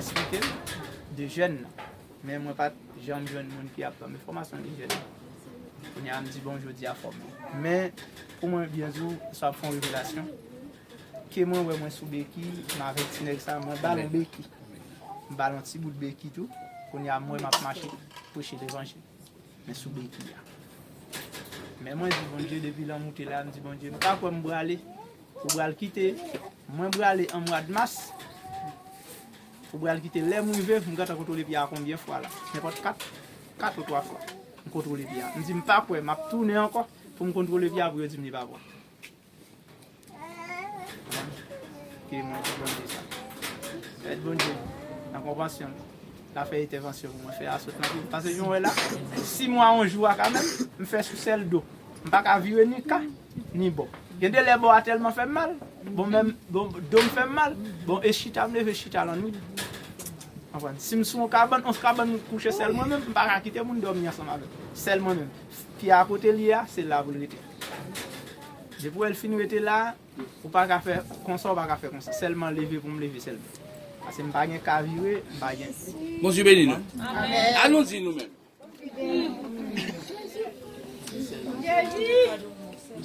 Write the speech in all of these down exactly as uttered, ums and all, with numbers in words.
eksplike l de jèn nan. Men mwen pa t janm jwenn moun ki ap ban m enfòmasyon de jèn nan. Kounye a, m di, bon, jodi a fò m. Men, pou mwen byen di w, sa ap fè yon revelasyon. Ke mwen wè mwen sou beki, m avèk ti nèg sa, mwen ba l yon beki. M ba l yon ti bout beki tou. Kounye a, m wè m ap mache, preche levanjil. Men sou beki a. Men mwen di Bondye, depi lè m moute la, m di Bondye, m pa kwè m prale. Ou pral kite, mwen prale an mwa d mas. Ou pral kite lè m rive, m gentan kontwole pye a konbyen fwa la. Nenpòt kat, kat ou twa fwa. M kontwole pye a. M di m pa kwè, m ap tounen ankò pou m kontwole pye a pou yo di m li pa pwòp. Ke mwen di Bondye sa. Èd Bondye, nan konpansyon l, l a fè entèvansyon pou mwen fè a sot nan pye m. Paske jan w wè la, sis mwa yon jou a kanmenm, m fè sou sèl do. M pa ka vire ni ka, ni bò. Gen de lè bò a tèlman fè m mal, bon, menm, bon, do m fè m mal, bon, e chita m leve chita lannwit. Konprann? Si m sou yon kabann, yon kabann kouche sèl mwen menm, m pa ka kite moun dòmi ansanm avè m. Sèl mwen menm. Pye a kote l ye a, se la pou l rete. Depi w wè l fin rete la, ou pa ka fè konsa, ou pa ka fè konsa. Sèlman leve pou m leve sèlman. Paske m pa gen ka vire, m pa gen. Bondye beni nou. Amèn. An nou di nou menm.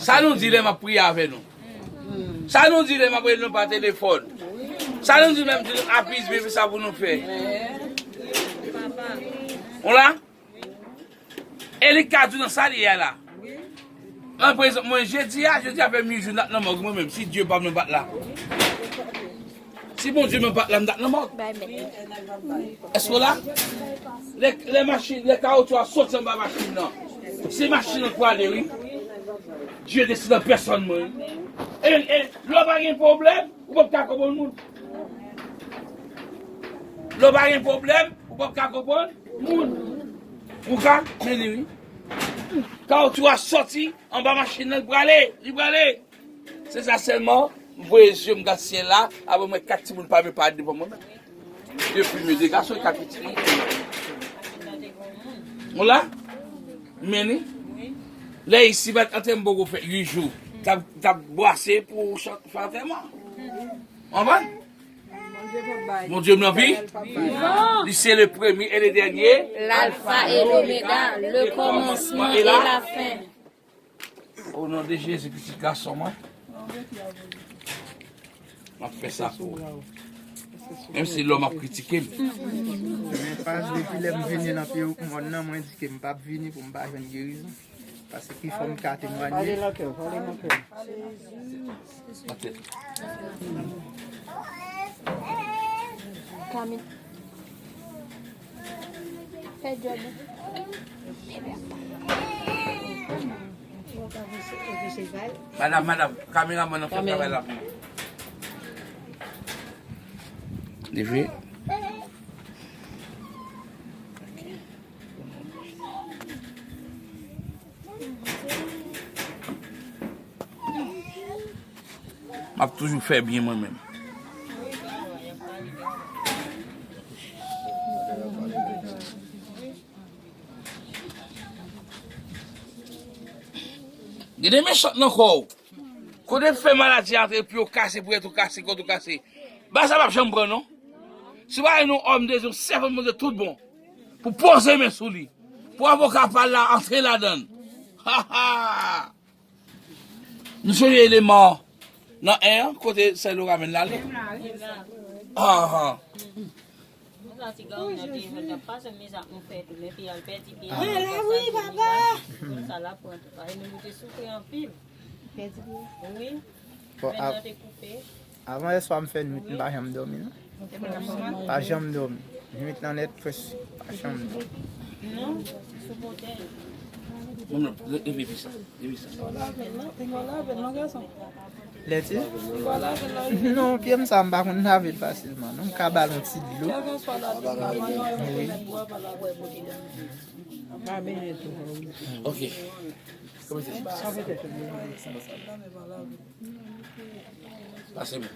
Sa nou di lè m ap priye avè nou? Sa nou di lè m ap rele nou pa telefòn? Sa nou di lè m di nou apizman sa pou nou fè? On la? E li ka di w nan sa li ye a la. Nan prezans mwen, jedi a, jodi a fè uit jou n ap nan mòg mwen menm. Si Dye pa m nan pa t la. Si Bondye m pa t la, m t ap nan mòg. Èske w la? Lè, lè machin, lè kawotchou a soti anba machin nan, se machin nan k prale, wi. Dye deside an pèsòn mwen. E, e, lè w pa gen pwoblèm, ou p ap ka konprann moun. Lè w pa gen pwoblèm, ou p ap ka konprann moun. Ou ka, men li, wi. Kawotchou a soti anba machin nan, li prale, li prale. Se sa sèlman, m voye zye m gad syèl la, apre m wè kat timoun pa vle parèt devan mwen menm. De fi, de gason, e kat pitit. Ou la? Men li? Lè isi bat antèman poko fèt uit jou. T ap, t ap bwase pou chan-, fè antèman. Konprann? Bondye m nan vi. Li se le premye e le dènye. L'alpha et l'oméga, le commencement et la fin. O non de Jezi, pitit gason mwen. M ap fè sa pou ou. Menm si lòm ap kritike m. Men pas depi lè m vini nan peyi mòn nan, mwen di ke m p ap vini pou m pa jwenn gerizon. Paske ki fò m ka temwanye. Pale nan kè w, pale nan kè w. Kami. Fè djòb ou. Madanm, madanm, kameramann nan fè travay la pou mwen. Li vre? M ap toujou fè byen mwen menm. Gen de mechan nan kò w. Kote fè maladi a antre, pye w kase, pwèt ou kase, kòt ou kase. Bagay sa p ap janm pran non. Si w pa gen yon òm de Dye, yon sèvant Bondye tout bon, pou poze men sou li, pou avoka pa l la antre ladan l. Ha, ha! Nou sonje eleman nan en an, kote sè Lora menm l ale? Ah, ah. Konsa ti gason nan te fè, t ap pase mizè ak nou fè tou, men fi a l pèdi pye a. Ah, la wi, papa. Konsa l ap pran tou. Paske nou te soufri anpil. Pèdi pye? Wi. Men nan te koupe. Avan yèswa m fè nwit, m pa janm dòmi non. Pa janm dòmi. Nwit nan nèt, prèske pa janm dòmi. Non, sou kote. Moun nan, leve pi sa, leve sa. Lè ti? Non, pye m sa, m pa konn lave l fasilman non. M ka ba l yon ti dlo. Wi. Ok. Kòman se? Pase men.